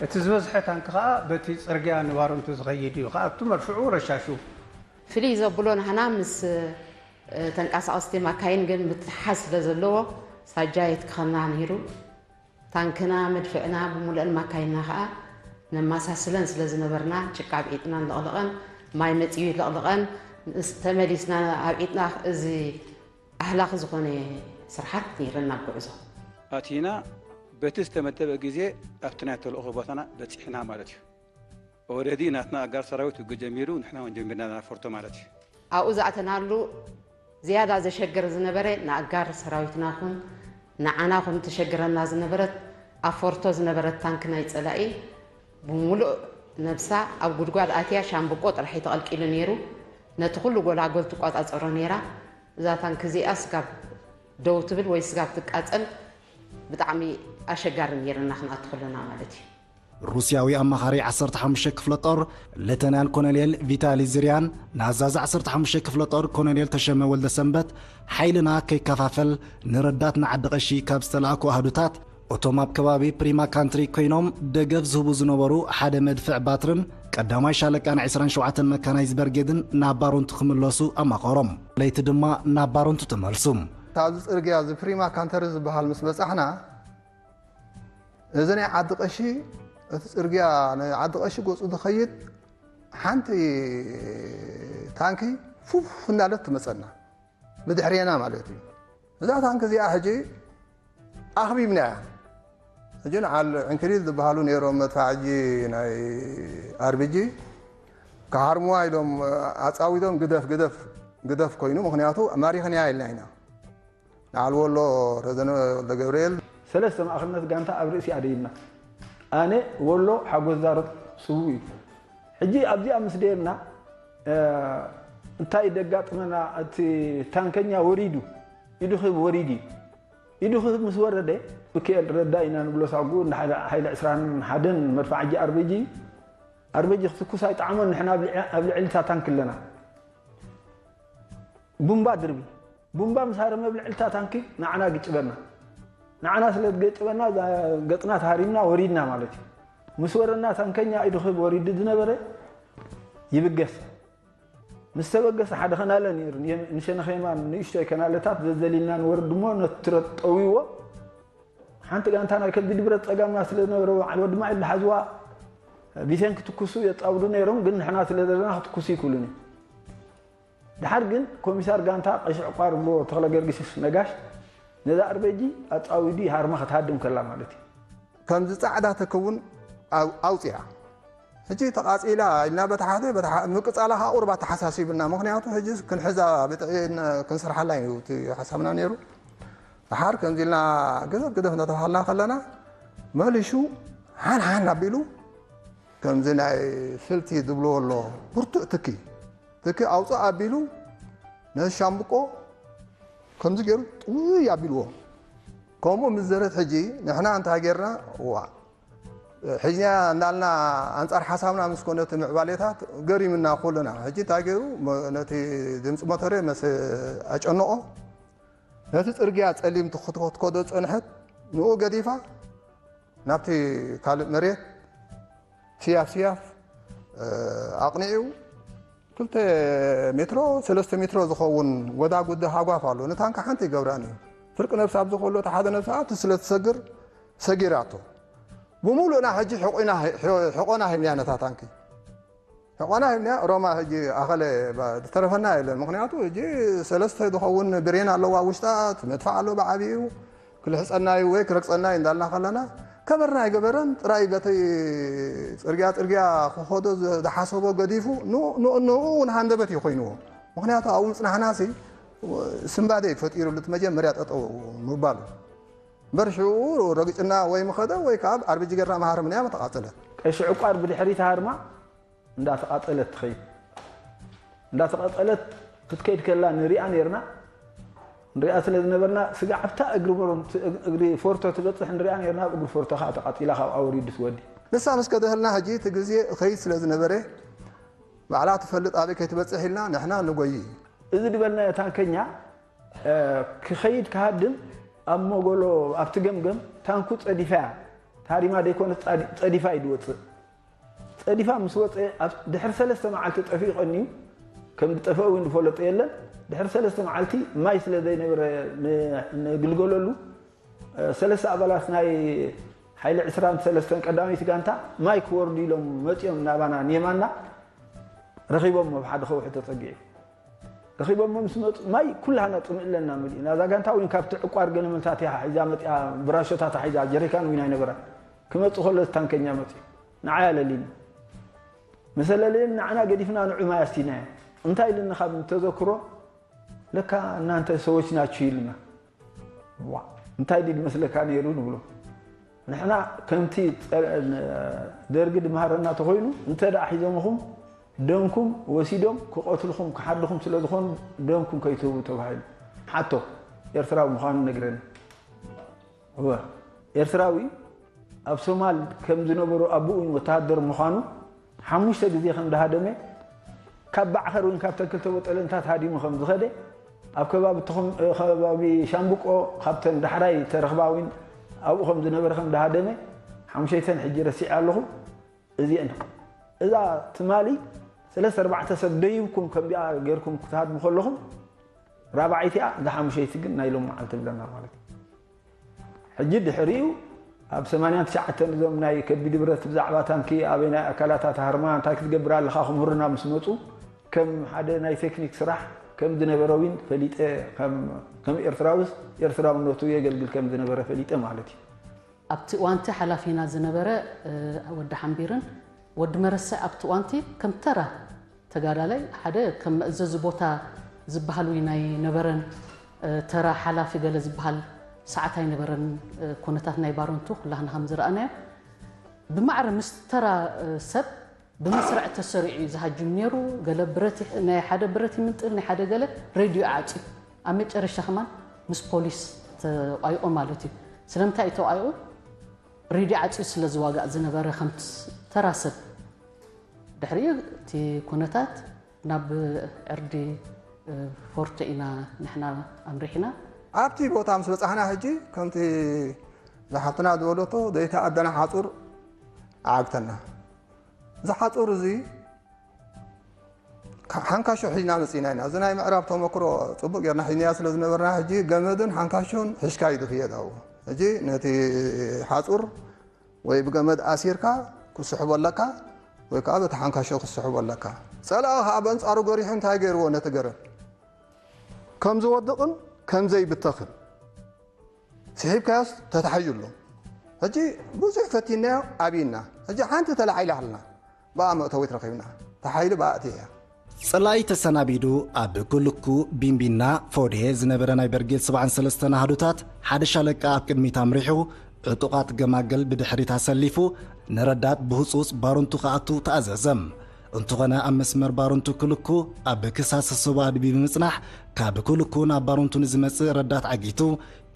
እቲ ዝበዝሐ ታንኪ ከኣ በቲ ጽርግያ ንባሮንቱ ዝኸይድ እዩ። ክኣቱ መርፍዑ ረሻሹ። ፍልይ ዘብሎ ንሕና ምስ ተንቀሳቐስቲ ማካይን ግን ምትሕሓዝ ስለ ዘለዎ ሳጃ የትክኸና ነይሩ። ታንክና፣ መድፍዕና ብምሉአን ማካይንና ከኣ ነማሳስለን ስለ ዝነበርና ጭቃ ኣብዒጥና ንለቕልቐን፣ ማይ መጺኡ ይለቕልቐን፣ ምስ ተመሊስና ኣብዒጥና እዚ ኣህላኺ ዝኾነ ስርሓት ነይረና ኣብ ጉዕዞ። ኣቲና በቲ ዝተመደበ ግዜ ኣብቲ ናይ ተልእኾ ቦታና በጺሕና ማለት እዩ። ኦረዲ ናትና ኣጋር ሰራዊት ውግእ ጀሚሩ ንሕና እውን ጀሚርና ኢና ፎርቶ ማለት እዩ። ኣብኡ ዝኣተናሉ ዝያዳ ዘሸግር ዝነበረ ንኣጋር ሰራዊትና ኹን ንዓና ኹን ተሸግረና ዝነበረት ኣብ ፎርቶ ዝነበረት ታንክ ናይ ጸላኢ ብምሉእ ነብሳ ኣብ ጉድጓድ ኣትያ ሻምብቆ ጥራሕ እዩ ተቐልቂሉ ነይሩ። ነቲ ኩሉ ጎላጎል ትቆጻጸሮ ነይራ። እዛ ታንክ እዚኣ ስጋብ ደው ትብል ወይ ስጋብ ትቃጸል ብጣዕሚ ኣሸጋሪ ነይርና ክንኣቱ ከለና ማለት እዩ። ሩስያዊ ኣማኻሪ ዓሰርተ ሓሙሽተ ክፍለ ጦር ሌተናል ኮሎኔል ቪታሊ ዝርያን ንኣዛዚ ዓሰርተ ሓሙሽተ ክፍለ ጦር ኮሎኔል ተሸመ ወልደሰንበት ሓይልና ከይከፋፈል ንረዳት ንዓዲ ቐሺ ካብ ዝተላእኩ ኣህዱታት እቶም ኣብ ከባቢ ፕሪማ ካንትሪ ኮይኖም ደገፍ ዝህቡ ዝነበሩ ሓደ መድፍዕ ባትርን ቀዳማይ ሻለቃን ዕስራን ሸውዓተን መካናይዝ በርጌድን ናብ ባሮንቱ ክምለሱ ኣማኸሮም። ለይቲ ድማ ናብ ባሮንቱ ተመልሱ። ኣብዚ ጽርግያ እዚ ፕሪማ ካንተሪ ዝበሃል ምስ በጻሕና እዚ ናይ ዓዲ ቀሺ እቲ ጽርግያ ናይ ዓዲ ቀሺ ገጹ ዝኸይድ ሓንቲ ታንኪ ፉፍ እንዳለት ትመጸና ብድሕሬና ማለት እዩ። እዛ ታንኪ እዚኣ ሕጂ ኣኽቢብናያ። ሕጂ ንዓል ዕንክሊል ዝበሃሉ ነይሮም መድፋዕጂ ናይ ኣርቢጂ ክሃርሙዋ ኢሎም ኣጻዊዶም ግደፍ ግደፍ ግደፍ ኮይኑ ምኽንያቱ ማሪኽናያ ኢልና ኢና። ንዓል ወሎ ረዘነ ወልደገብርኤል። ሰለስተ ማእኸልነት ጋንታ ኣብ ርእሲኣ ደይብና። ኣነ፣ ወሎ፣ ሓጎስ ዛሮት፣ ስዉእ እዩ። ሕጂ ኣብዚኣ ምስ ደየብና፣ እንታይ ደጋጥመና? እቲ ታንከኛ ወሪዱ፣ ኢዱ ክህብ ወሪዱ እዩ። ኢዱ ክህብ ምስ ወረደ፣ ሚካኤል ረዳ ኢና ንብሎ ሳጉ፣ እንዳ ሓይሊ ዕስራን ሓደን መድፋዕ ሕጂ ኣርበጂ እዩ። ኣርበጂ ክትኩስ ኣይጠዓሞን፣ ንሕና ኣብ ልዕ-፣ ኣብ ልዕሊ እታ ታንክ ኣለና። ቡምባ ድርቢ። ቡምባ ምስ ሃረመ ኣብ ልዕሊ እታ ታንኪ ንዓና ግጭበና። ንዓና ስለ ዝገጭበና፣ እዛ ገጽና ተሃሪምና ወሪድና ማለት እዩ። ምስ ወረድና ታንከኛ ኢዱ ክህብ ወሪዱ ዝነበረ ይብገስ። ምስ ተበገሰ ሓደ ከናለ ነይሩ። ንሸነኽ የማን ንእሽቶይ ከናለታት ዘዘሊልና ንወርድ እሞ ነቲ ትረት ጠውይዎ። ሓንቲ ጋንታ ናይ ከቢድ ብረት ጸጋምና ስለ ዝነበረ በዓል ወዲ ማዕድ ዝሓዝዋ ቢቴን ክትኩሱ የጻውዱ ነይሮም፣ ግን ንሕና ስለ ዘለና ክትኩሱ ይክእሉን እዮም። ድሓር ግን ኮሚሳር ጋንታ ቀሺ ዕቋር እሞ ተኽለ ገርጊስ ነጋሽ ነዛ ኣርበጂ ኣጻዊዱ ይሃርማ ክትሃድም ከላ ማለት እዩ። ከምዚ ጻዕዳ ተክውን ኣው-፣ ኣውጽያ። ሕጂ ተቓጺላ ኢልና በታ ሓደ፣ በታ ሐ-፣ ምቅጻላ ኸኣ ቁሩብ ኣተሓሳሲብና። ምኽንያቱ ሕጂ ክንሕዛ ብጥዒ ን-፣ ክንሰርሓላ እዩ እቲ ሓሳብና ነይሩ። ድሓር ከምዚ ኢልና ግደፍ ግደፍ እናተባሃልና ከለና መሊሹ ሓን ሓን ኣቢሉ ከምዚ ናይ ስልቲ ዝብልዎ ኣሎ ብርቱዕ ትኪ፣ ትኪ ኣውፅእ ኣቢሉ ነዚ ሻምብቆ ከምዚ ገይሩ ጥውይ ኣቢልዎ። ከምኡ ምስ ዘረት ሕጂ ንሕና እንታይ ጌርና? እዋ ሕጂ እንዳልና ኣንጻር ሓሳብና ምስ ኮነ እቲ ምዕባሌታት ገሪምና ኩልና። ሕጂ እንታይ ገይሩ? መ-፣ ነቲ ድምፂ ሞተሬ መስ ኣጨነቆ፣ ነቲ ጽርግያ ጸሊም ትኽትኮትኮዶ ጸንሐት፣ ንኡ ገዲፋ ናብቲ ካልእ መሬት ስያፍ ስያፍ፣ እ፣ ኣቕኒዑ ክልተ ሜትሮ፣ ሰለስተ ሜትሮ ዝኸውን ጎዳጉዲ ሃጓፍ ኣሎ። ንታንካ ሓንቲ ይገብራን እዩ። ፍርቂ ነብሲ ኣብ ዝኾሎ እቲ ሓደ ነብሲ ኣብቲ ስለ ትሰግር ሰጊራቶ። ብምሉእና ሕጂ ሕቑና፣ ሕቖና ሂብናያ ነታ ታንኪ። ሕቖና ሂብናያ። ሮማ ሕጂ ኣኸለ ባ-፣ ዝተረፈና የለን። ምኽንያቱ ሕጂ ሰለስተ ዝኸውን ብሬን ኣለዋ ውሽጣ፣ እቲ መድፋዕ ኣሎ ብዓብዩ። ክልሕጸና እዩ ወይ ክረግጸና እዩ እንዳልና ከለና ከበርና ኣይገበረን። ጥራይ በቲ ጽርግያ ጽርግያ ክኸዶ ዝሓሰቦ ገዲፉ ን-፣ ን-፣ ንኡ እውን ሃንደበት እዩ ኮይንዎ። ምኽንያቱ ኣብኡ ምጽናሕናሲ ስንባደ እዩ ፈጢሩሉ እቲ መጀመርያ ጠጠው ምባሉ። እምበር ሽዑ ረግጽና ወይ ምኸደ ወይ ከዓ ኣርቢጂ ገርና መሃርምንያ መተቓጸለት። ቀሺ ዕቋር ብድሕሪት ሃርማ እንዳተቓጸለት ትኸይድ። እንዳተቓጸለት ክትከይድ ከላ ንሪኣ ነይርና። ንሪኣ ስለ ዝነበርና፣ ስጋዕ ኣብታ እግሪ በሮም፣ እግሪ ፎርቶ ትበጽሕ ንሪኣ ነይርና፣ ኣብ እግሪ ፎርቶ ኸኣ ተቓጺላ፣ ካብኣ ወሪዱ ትወዲ። ንሳ ምስ ከደህልና፣ ሕጂ እቲ ግዜ እኸይድ ስለ ዝነበረ፣ ባዕላ ትፈልጥ ኣበይ ከይትበጽሕ ኢልና ንሕና ንጎዪ። እዚ ዝበልናዮ ታንከኛ፣ እ፣ ክኸይድ ክሃድም ኣብ መጎሎ፣ ኣብቲ ገምገም ታንኩ ጸዲፋ እያ። ታሪማ ደይኮነት ጻዲ-፣ ጸዲፋ እዩ ዝወጽእ። ጸዲፋ ምስ ወጸ፣ ኣብ ድሕሪ ሰለስተ መዓልቲ ጠፊኡ ቀንዩ። ከም ዝጠፍአ እውን ዝፈለጦ የለን። ድሕሪ ሰለስተ መዓልቲ ማይ ስለ ዘይነበረ ን-፣ ንግልገለሉ፣ እ፣ ሰለስተ ኣባላት ናይ ሓይሊ ዕስራን ሰለስተን ቀዳመይቲ ጋንታ ማይ ክወርዱ ኢሎም መጺኦም ናባና ንየማና ረኺቦሞ ብሓደ ከውሒ ተጸጊዑ። ረኺቦሞ ምስ መጹ ማይ ኩላህና ጽምእ ኣለና መሊእና። እዛ ጋንታ እውን ካብቲ ዕቋር ገለመልታት እያ ሒዛ መጺኣ፣ ብራሾታት ሒዛ፣ ጀሪካን እውን ኣይነበራን። ክመጽእ ከሎ እቲ ታንከኛ መጺኡ ንዓይ ኣለልዩኒ። ምስ ኣለለየኒ ንዓና ገዲፍና ንዑ ማይ ኣስቲናዮ። እንታይ ኢሉኒ ካብ ተዘክሮ፣ ለካ እናንተ ሰዎች ናችሁ ኢሉና። ዋ፣ እንታይ ድዩ ዝመስለካ ነይሩ ንብሎ። ንሕና ከምቲ ጸ-፣ ደርጊ ድመሃረና ተኾይኑ፣ እንተ ደኣ ሒዞምኹም ደምኩም ወሲዶም ክቐትልኹም ክሓድኹም ስለ ዝኾኑ ደምኩም ከይትህቡ ተባሂሉ። ሓቶ ኤርትራዊ ምዃኑ ነግረኒ። እወ፣ ኤርትራዊ ኣብ ሶማል ከም ዝነበሩ ኣቦኡ ወተሃደር ምዃኑ ሓሙሽተ ግዜ ከም ዝሃደመ፣ ካብ ባዕኸር እውን ካብተን ክልተ ቦጠለንታት ሃዲሙ ከም ዝኸደ፣ ኣብ ከባቢ ተኹም-፣ ከባቢ ሻምብቆ ካብተን ዳሕራይ ተረኽባ እውን ኣብኡ ከም ዝነበረ ከም ዝሃደመ፣ ሓሙሸይተን ሕጂ ረሲዐ ኣለኹ። እዚአን፣ እዛ ትማሊ ሰለስተ ኣርባዕተ ሰብ ደይብኩም ከምዚኣ ጌርኩም ክትሃድሙ ከለኹም፣ ራብዓይቲ እያ፣ እዛ ሓሙሸይቲ ግን ናይ ሎም መዓልቲ ብለና ማለት እዩ። ሕጂ ድሕሪኡ ኣብ ሰማንያን ትሽዓተን እዞም ናይ ከቢድ ብረት ብዛዕባ ታንኪ ኣበይ ናይ ኣካላታ ተሃርማ እንታይ ክትገብር ኣለኻ ክምህሩና ምስ መጹ፣ ከም ሓደ ናይ ቴክኒክ ስራሕ ከም ዝነበረ እውን ፈሊጠ፣ ከም፣ ከም ኤርትራውስ ኤርትራውነቱ የገልግል ከም ዝነበረ ፈሊጠ ማለት እዩ። ኣብቲ እዋንቲ ሓላፊና ዝነበረ፣ እ፣ ወዲ ሓምቢርን ወዲ መረሳይ ኣብቲ እዋንቲ ከም ተራ ተጋዳላይ ሓደ ከም መእዘዚ ቦታ ዝበሃል እውን ኣይነበረን። እ፣ ተራ ሓላፊ ገለ ዝበሃል ሰዓት ኣይነበረን። እ፣ ኩነታት ናይ ባረንቱ ኩላህና ከም ዝረኣናዮ ብማዕረ ምስ ተራ፣ እ፣ ሰብ ብመስርዕ ተሰሪዑ እዩ ዝሃጅም ነይሩ። ገለ ብረት ይሕ- ናይ ሓደ ብረት ይምንጥል፣ ናይ ሓደ ገለ ሬድዮ ዓፅዩ፣ ኣብ መጨረሻ ከማን ምስ ፖሊስ ተቋይቆ ማለት እዩ። ስለምንታይ እዩ ተቋይቁ? ሬድዮ ዓፅዩ ስለ ዝዋጋእ ዝነበረ ከምቲ ተራ ሰብ። ድሕሪኡ እቲ ኩነታት ናብ ዕርዲ ፎርቶ ኢና ንሕና ኣምሪሕና። ኣብቲ ቦታ ምስ በፃሕና ሕጂ ከምቲ ዝሓፍትና ዝበለቶ ዘይተኣደነ ሓፁር ዓግተና። እዚ ሓፁር እዚ ካብ ሓንካሾ ሒዝና መፂና ኢና። እዚ ናይ ምዕራብ ተመክሮ ፅቡቅ ጌርና ሒዝናዮ ስለ ዝነበርና ሕጂ ገመድን ሓንካሾን ሒዝካ እዩ ዝኽየድ ኣብኡ። ሕጂ ነቲ ሓፁር ወይ ብገመድ ኣሲርካ ክስሕቦ ኣለካ ወይ ከዓ በቲ ሓንካሾ ክስሕቦ ኣለካ። ፀላኢ ከዓ በንፃሩ ገሪሑ እንታይ ገይርዎ ነቲ ገረብ ከም ዝወድቕን ከም ዘይብተኽን ስሒብካዮስ ተታሒዙ ኣሎ። ሕጂ ብዙሕ ፈቲናዮ ኣብይና። ሕጂ ሓንቲ ተላዒላ ሃልና ብኣ መእተዊት ረኺብና። ተሓይሉ ብኣ እትያ። ጸላኢ ተሰናቢዱ ኣብ ኩልኩ ቢምቢና ፎዴ ዝነበረ ናይ በርጌድ ሰብዓን ሰለስተን ኣሃዱታት ሓደ ሻለቃ ኣብ ቅድሚት ኣምሪሑ ዕጡቓት ገማገል ብድሕሪት ኣሰሊፉ ንረዳት ብህጹጽ ባሮንቱ ክኣቱ ተኣዘዘ። እንተኾነ ኣብ መስመር ባሮንቱ ክልኩ ኣብ ክሳስ ሰሶባ ኣድቢ ብምጽናሕ ካብ ኩልኩ ናብ ባሮንቱ ንዝመጽእ ረዳት ዓጊቱ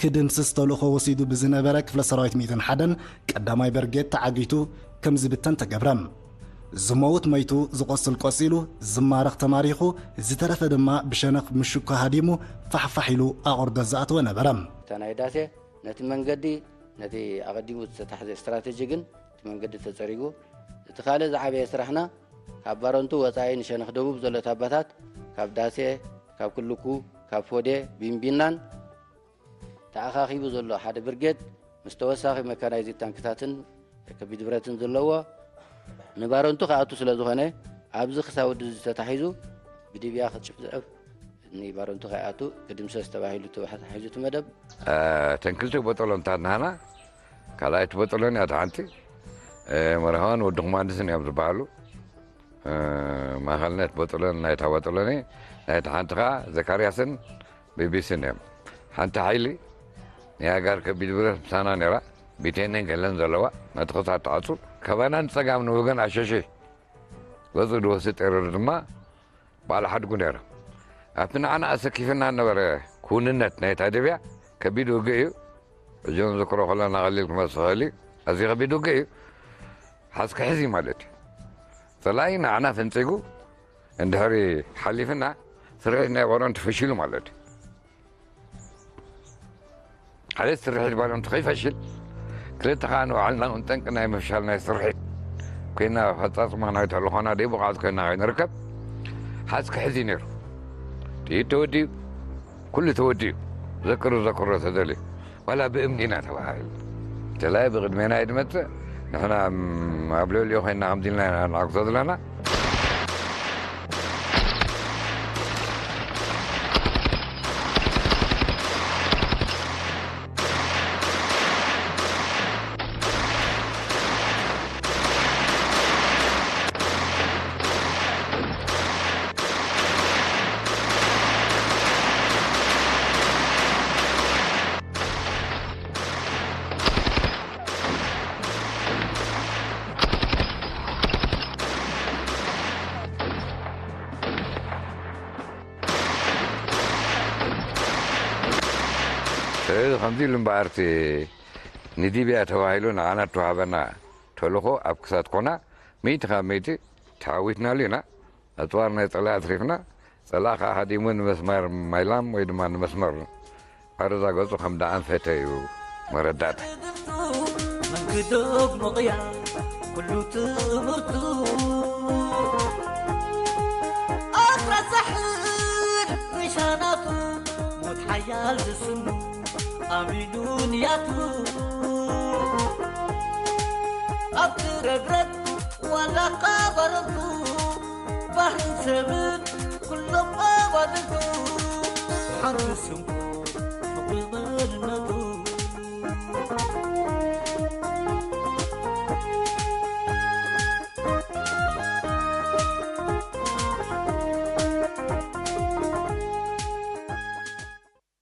ክድምስስ ተልእኾ ወሲዱ ብዝነበረ ክፍለ ሰራዊት ሚእትን ሓደን ቀዳማይ በርጌድ ተዓጊቱ ከም ዝብተን ተገብረ። ዝመውት መይቱ፣ ዝቆስል ቆሲሉ፣ ዝማረኽ ተማሪኹ፣ ዝተረፈ ድማ ብሸነኽ ምሽኮ ሃዲሙ ፋሕፋሕ ኢሉ ኣቑርደት ዝኣተወ ነበረ። እታ ናይ ዳሴ ነቲ መንገዲ ነቲ ኣቐዲሙ ዝተታሕዘ ስትራተጂ ግን እቲ መንገዲ ተጸሪጉ። እቲ ካልእ ዝዓበየ ስራሕና ካብ ባረንቱ ወጻኢ ንሸነኽ ደቡብ ዘሎ ታባታት ካብ ዳሴ፣ ካብ ክልኩ፣ ካብ ፎዴ፣ ቢንቢናን ተኣኻኺቡ ዘሎ ሓደ ብርጌድ ምስ ተወሳኺ መካናይዝድ ታንክታትን ከቢድ ብረትን ዘለዎ ንባረንቱ ክኣቱ ስለ ዝኾነ ኣብዚ ክሳብ ወዲ ተታሒዙ ብዲብያ ክጭፍጨፍ ንባረንቱ ከይኣቱ ክድምሰስ ተባሂሉ ተታሒዙ እቲ መደብ። እተን ክልተ ቦጠሎን ታናና ካልኣይቲ ቦጠሎን እያ ሓንቲ መርሃዋን ወዲ ኩማንድስን እዮም ዝበሃሉ። ማእኸልነት ቦጠሎን ናይታ ቦጠሎን ናይታ ሓንቲ ከዓ ዘካርያስን ቢቢስን እዮም። ሓንቲ ሓይሊ ናይ ኣጋር ከቢድ ብረት ምሳና ነይራ። ቢቴንን ገለን ዘለዋ ነቲ ክሳድ ትዓጹ። ከባና ንጸጋም ንወገን ኣሸሸ ገጹ ዝወስድ ቴሮር ድማ በዓል ሓድጉ ነይራ። ኣብቲ ንዓና ኣሰኪፍና ነበረ ክውንነት ናይታ ደብያ ከቢድ ውግእ እዩ። ሕጂ ዝክሮ ከለና ቀሊል ክመስል ይኽእል እዩ። ኣዝዩ ከቢድ ውግእ እዩ። ሓዝ ክሕዝ እዩ ማለት እዩ። ጸላኢ ንዓና ፈንጺጉ እንድሕሪ ሓሊፍና ስርሒት ናይ ባሮንቱ ፈሺሉ ማለት እዩ። ሓደ ስርሒት ባሮንቱ ከይፈሽል ክልተ ከዓ ንባዕልና እውን ጠንቂ ናይ ምፍሻል ናይ ስርሒት ኮይና ኣፈፃፅማ ናይ ተልእኾና ደይ ብቕዓት ኮይና ከይንርከብ ሓዝ ክሕዝ እዩ ነይሩ። ጥይት ተወዲኡ ኩሉ ተወዲኡ ዘክሩ ዘክሮ ተደልዩ ዋላ ብእምኒ ኢና ተባሂሉ ተላይ ብቕድሜና እዩ ዝመፅእ። ንሕና ኣብ ልዕሊኡ ኮይና ከምዚ ኢልና ኢና ንዓግዞ ዘለና። ስለዚ ከምዚ ኢሉ እምበኣር እቲ ንዲብያ ተባሂሉ ንዓና እተዋህበና ተልእኾ ኣብ ክሳድ ኮና ሚእቲ ካብ ሚእቲ ተዓዊትናሉ ኢና። ኣፅዋር ናይ ፀላኢ ኣትሪፍና፣ ፀላኢ ከዓ ሃዲሙ ንመስመር ማይላም ወይ ድማ ንመስመር ኣረዛ ገፁ ከም ደኣንፈተ እዩ መረዳእታ። መንግዶግ ምቕያ ኩሉ ትምህርቱ ኣስራሳሕን ሪሻናቱ ሞት ሓያል ዝስኑ ኣሚኑ ንያቱ ኣብቲ ረግረግ ዋላ ቃባረቱ ባህርን ሰብን ኩሎም ኣባልቱ ሓንቲ ስንኩ ፍቕሪ መንነቱ